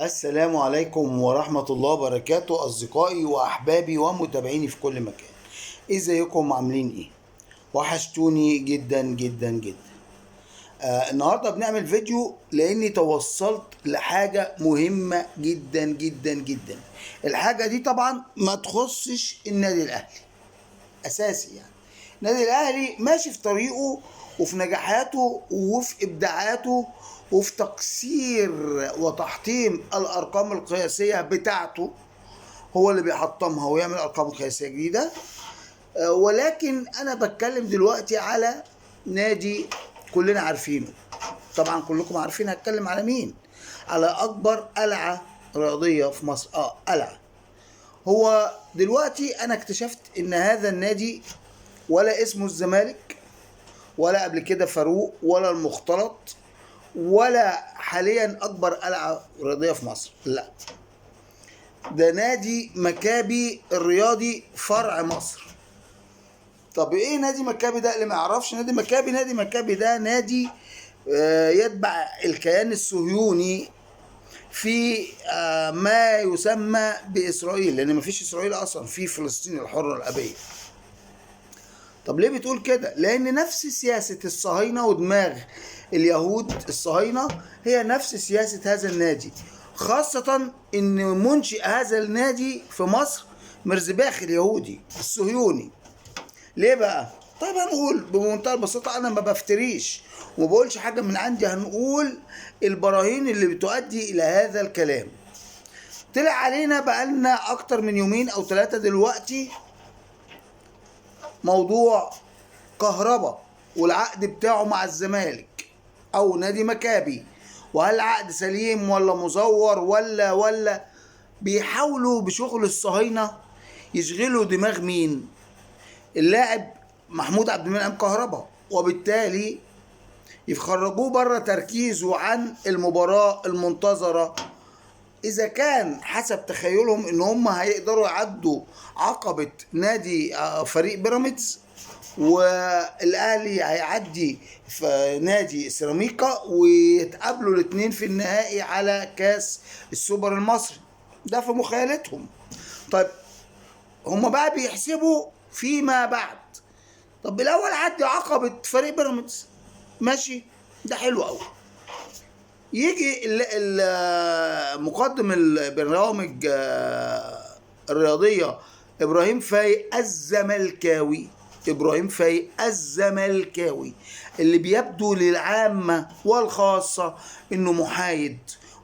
السلام عليكم ورحمة الله وبركاته، أصدقائي وأحبابي ومتابعيني في كل مكان، إزيكم؟ عاملين إيه؟ وحشتوني جدا جدا جدا. النهاردة بنعمل فيديو لأني توصلت لحاجة مهمة جدا جدا جدا. الحاجة دي طبعا ما تخصش النادي الأهلي أساسي، يعني النادي الأهلي ماشي في طريقه وفي نجاحاته وفي إبداعاته وفي تكسير وتحطيم الأرقام القياسية بتاعته، هو اللي بيحطمها ويعمل أرقام قياسية جديدة. ولكن أنا بتكلم دلوقتي على نادي كلنا عارفينه، طبعا كلكم عارفين هتكلم على مين، على أكبر قلعة رياضية في مصر. قلعة. هو دلوقتي أنا اكتشفت إن هذا النادي ولا اسمه الزمالك ولا قبل كده فاروق ولا المختلط ولا حاليا أكبر قلعة رياضية في مصر، لا، ده نادي مكابي الرياضي فرع مصر. طب ايه نادي مكابي ده؟ اللي ما يعرفش نادي مكابي، نادي مكابي ده نادي يتبع الكيان الصهيوني في ما يسمى بإسرائيل، لأن ما فيش إسرائيل أصلا، في فلسطين الحرة الأبية. طب ليه بتقول كده؟ لأن نفس سياسة الصهاينة ودماغ اليهود الصهاينة هي نفس سياسة هذا النادي، خاصة إن منشئ هذا النادي في مصر مرزباخ اليهودي الصهيوني. ليه بقى؟ طيب هنقول بمنتهى البساطة، أنا ما بفتريش وما بقولش حاجة من عندي، هنقول البراهين اللي بتؤدي إلى هذا الكلام. طلع علينا بقالنا أكتر من يومين أو 3 دلوقتي موضوع كهربا والعقد بتاعه مع الزمالك أو نادي مكابي، وهل عقد سليم ولا مزور ولا بيحاولوا بشغل الصهاينة يشغلوا دماغ مين؟ اللاعب محمود عبد المنعم كهربا، وبالتالي يخرجوه بره تركيزه عن المباراة المنتظرة، إذا كان حسب تخيلهم إن هم هيقدروا يعدوا عقبة نادي فريق بيراميدز، والأهلي هيعدي في نادي سيراميكا ويتقابلوا الاثنين في النهائي على كاس السوبر المصري. ده في مخيلتهم. طيب هم بقى بيحسبوا فيما بعد. طب الأول عدي عقبة فريق بيراميدز، ماشي، ده حلو قوي. يجي مقدم البرنامج الرياضية إبراهيم فايق الزملكاوي، إبراهيم فايق الزملكاوي اللي بيبدو للعامة والخاصة إنه محايد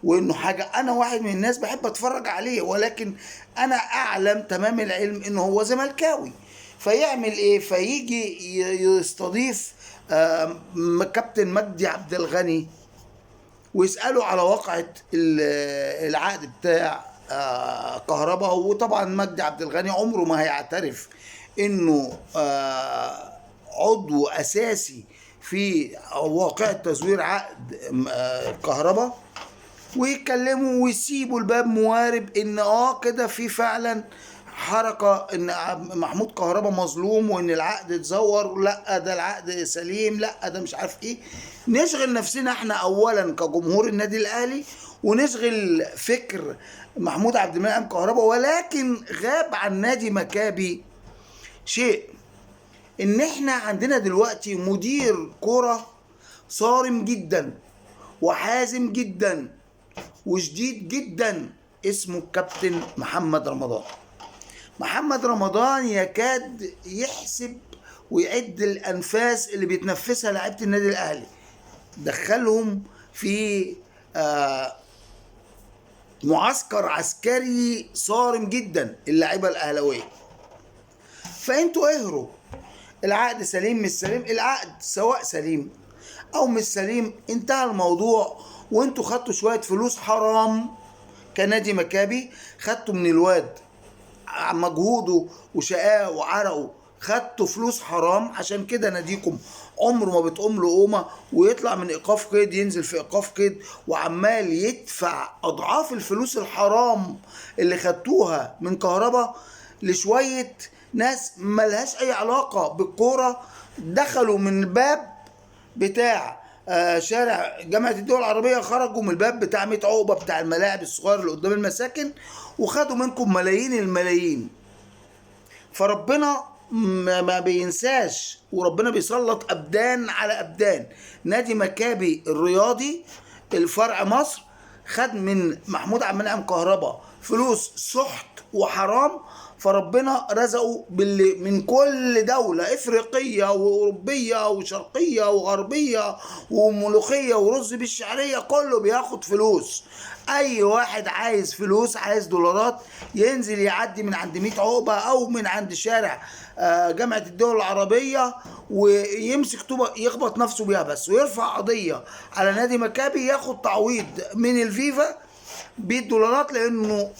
وإنه حاجة، أنا واحد من الناس بحب أتفرج عليه، ولكن أنا أعلم تمام العلم إنه هو زملكاوي. فيعمل إيه؟ فيجي يستضيف كابتن مجدي عبد الغني ويسأله على واقعة العقد بتاع كهربا. وطبعا مجدي عبد الغني عمره ما هيعترف إنه عضو أساسي في واقعة تزوير عقد كهربا، ويتكلموا ويسيبوا الباب موارب إن كده في فعلا حركة إن محمود كهربا مظلوم وإن العقد اتزور، لا ده العقد سليم، لا ده مش عارف إيه. نشغل نفسنا إحنا أولا كجمهور النادي الأهلي، ونشغل فكر محمود عبد المنعم كهربا. ولكن غاب عن نادي مكابي شيء، إن إحنا عندنا دلوقتي مدير كرة صارم جدا وحازم جدا وشديد جدا، اسمه الكابتن محمد رمضان. محمد رمضان يكاد يحسب ويعد الأنفاس اللي بيتنفسها لعيبة النادي الأهلي، دخلهم في معسكر عسكري صارم جدا اللعيبة الأهلاوية. فأنتوا اهروا، العقد سليم مش سليم، العقد سواء سليم أو مش سليم انتهى الموضوع، وانتوا خدتوا شوية فلوس حرام كنادي مكابي، خدتوا من الواد مجهوده وشقاه وعرقه، خدتوا فلوس حرام. عشان كده ناديكم عمره ما بتقوم له قومه، ويطلع من ايقاف قيد ينزل في ايقاف قيد، وعمال يدفع اضعاف الفلوس الحرام اللي خدتوها من كهربا لشويه ناس ملهاش اي علاقه بالكوره، دخلوا من الباب بتاع شارع جامعة الدول العربية، خرجوا من الباب بتاع 100 عقبة بتاع الملاعب الصغير اللي قدام المساكن، وخدوا منكم ملايين الملايين. فربنا ما بينساش، وربنا بيسلط أبدان على أبدان. نادي مكابي الرياضي الفرع مصر خد من محمود عبد المنعم كهربا فلوس سحت وحرام، فربنا رزقه باللي من كل دولة إفريقية وأوروبية وشرقية وغربية وملوخية ورز بالشعرية، كله بياخد فلوس. أي واحد عايز فلوس، عايز دولارات، ينزل يعدي من عند 100 عقبة أو من عند شارع جامعة الدول العربية ويمسك طوبة يخبط نفسه بيها بس، ويرفع قضية على نادي مكابي ياخد تعويض من الفيفا بالدولارات. لأنه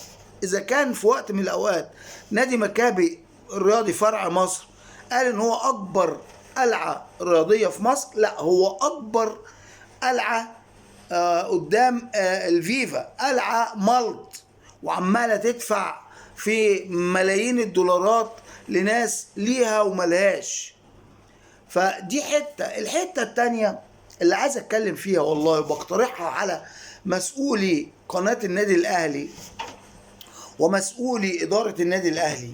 إذا كان في وقت من الأوقات نادي مكابي الرياضي فرع مصر قال إن هو أكبر قلعة رياضية في مصر، لا هو أكبر قلعة قدام الفيفا، قلعة ملط وعمالة تدفع في ملايين الدولارات لناس ليها وملهاش. فدي حتة. الحتة التانية اللي عايز أتكلم فيها والله وبقترحها على مسؤولي قناة النادي الأهلي ومسؤولي إدارة النادي الأهلي،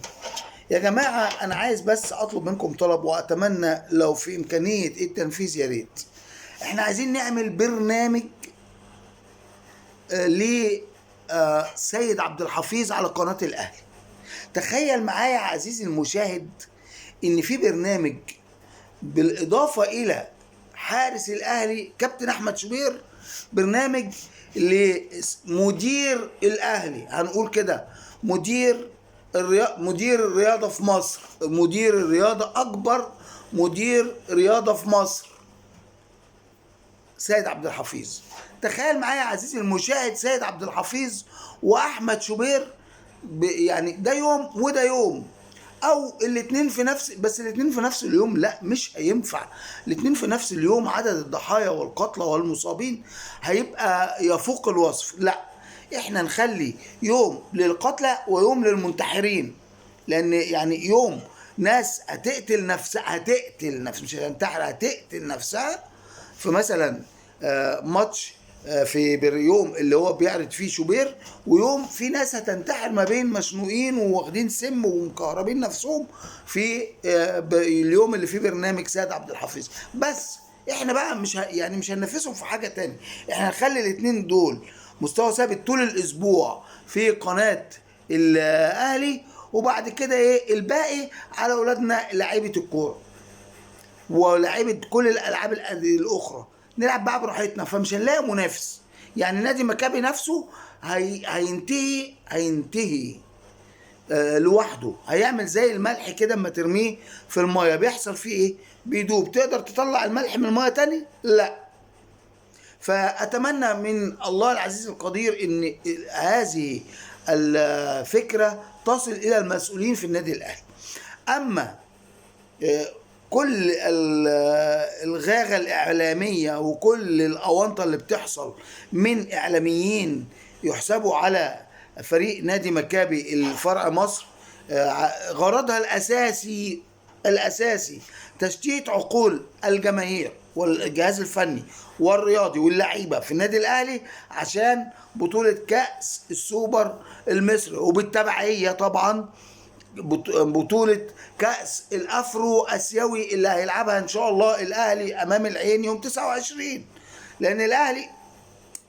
يا جماعة أنا عايز بس أطلب منكم طلب، وأتمنى لو في إمكانية التنفيذ يا ريت. إحنا عايزين نعمل برنامج لسيد عبد الحفيظ على قناة الأهلي. تخيل معايا عزيزي المشاهد إن في برنامج بالإضافة إلى حارس الأهلي كابتن أحمد شوبير، برنامج لمدير الأهلي، هنقول كده مدير الرياضة في مصر، مدير الرياضة، أكبر مدير رياضة في مصر سيد عبد الحفيظ. تخيل معايا عزيزي المشاهد سيد عبد الحفيظ وأحمد شوبير، يعني ده يوم وده يوم، او الاثنين في نفس، بس الاثنين في نفس اليوم لا مش هينفع. الاثنين في نفس اليوم عدد الضحايا والقتلى والمصابين هيبقى يفوق الوصف. لا احنا نخلي يوم للقتلى ويوم للمنتحرين، لان يعني يوم ناس هتقتل نفسها، هتقتل نفسها مش هتنتحر، هتقتل نفسها في مثلا ماتش في يوم اللي هو بيعرض فيه شوبير، ويوم في ناس هتنتحر ما بين مشنوقين وواخدين سم ومكهربين نفسهم في اليوم اللي فيه برنامج سيد عبد الحفيظ. بس احنا بقى مش يعني مش هننافسهم في حاجة تاني، احنا هنخلي الاثنين دول مستوى ثابت طول الاسبوع في قناة الاهلي، وبعد كده ايه الباقي على اولادنا لعيبة الكورة ولاعيبه كل الالعاب الاخرى، نلعب بقى براحتنا. فمش هنلاقي منافس، يعني نادي مكابي نفسه هينتهي لوحده، هيعمل زي الملح كده اما ترميه في المايه بيحصل فيه ايه؟ بيدوب. تقدر تطلع الملح من المايه تاني؟ لا. فأتمنى من الله العزيز القدير ان هذه الفكرة تصل الى المسؤولين في النادي الاهلي. اما كل الغاغة الإعلامية وكل الأونطة اللي بتحصل من إعلاميين يحسبوا على فريق نادي مكابي الفرع مصر، غرضها الأساسي تشتيت عقول الجماهير والجهاز الفني والرياضي واللعيبة في النادي الأهلي عشان بطولة كأس السوبر المصري، وبالتبعية طبعا بطولة كأس الأفرو أسيوي اللي هيلعبها إن شاء الله الأهلي أمام العين يوم 29. لأن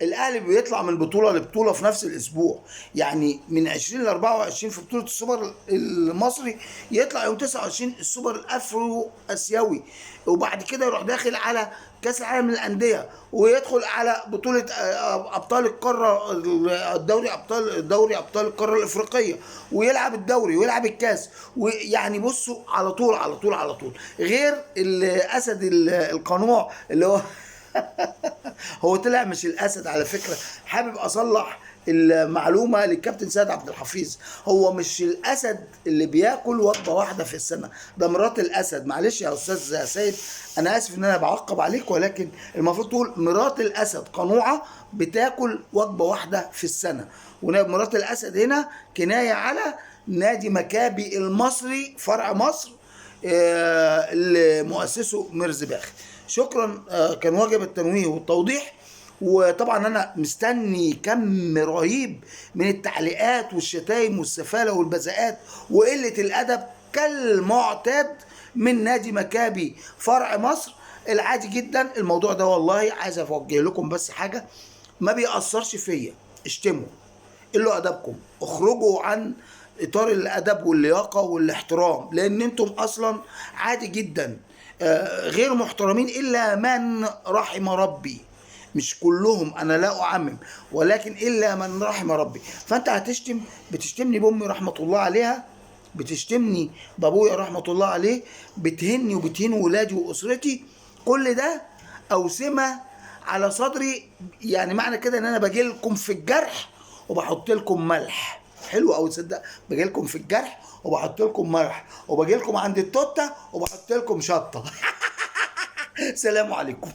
الأهلي بيطلع من بطولة لبطولة في نفس الأسبوع، يعني من 20 ل 24 في بطولة السوبر المصري، يطلع يوم 29 السوبر الأفرو أسيوي، وبعد كده يروح داخل على كأس العالم للأندية، ويدخل على بطولة أبطال القارة، الدوري أبطال، دوري أبطال القارة الإفريقية، ويلعب الدوري ويلعب الكاس، ويعني بصوا على طول على طول على طول. غير الأسد القنوع اللي هو هو طلع مش الأسد على فكرة، حابب أصلح المعلومة للكابتن سيد عبد الحفيظ، هو مش الأسد اللي بياكل وجبة واحدة في السنة، ده مرات الأسد. معلش يا أستاذ سيد، أنا آسف إن أنا بعقب عليك، ولكن المفروض تقول مرات الأسد قنوعة بتاكل وجبة واحدة في السنة، ومرات الأسد هنا كناية على نادي مكابي المصري فرع مصر اللي مؤسسة ميرزباخ. شكرا، كان واجب التنويه والتوضيح. وطبعا انا مستني كم رهيب من التعليقات والشتايم والسفاله والبذاءات وقلة الادب كالمعتاد من نادي مكابي فرع مصر. العادي جدا الموضوع ده، والله عايز اوجه لكم بس حاجة ما بيأثرش فيا، اشتموا، قلوا ادبكم، اخرجوا عن اطار الادب واللياقه والاحترام، لان انتم اصلا عادي جدا غير محترمين الا من رحم ربي. مش كلهم، انا لا اعمم، ولكن الا من رحم ربي. فانت هتشتم، بتشتمني بامي رحمه الله عليها، بتشتمني بابويا رحمه الله عليه، بتهني وبتهين ولادي واسرتي، كل ده اوسمه على صدري. يعني معنى كده ان انا باجي لكم في الجرح وبحط لكم ملح. حلو قوي، تصدق باجي لكم في الجرح وبحط لكم ملح، وباجي لكم عند التوته وبحط لكم شطه. سلام عليكم.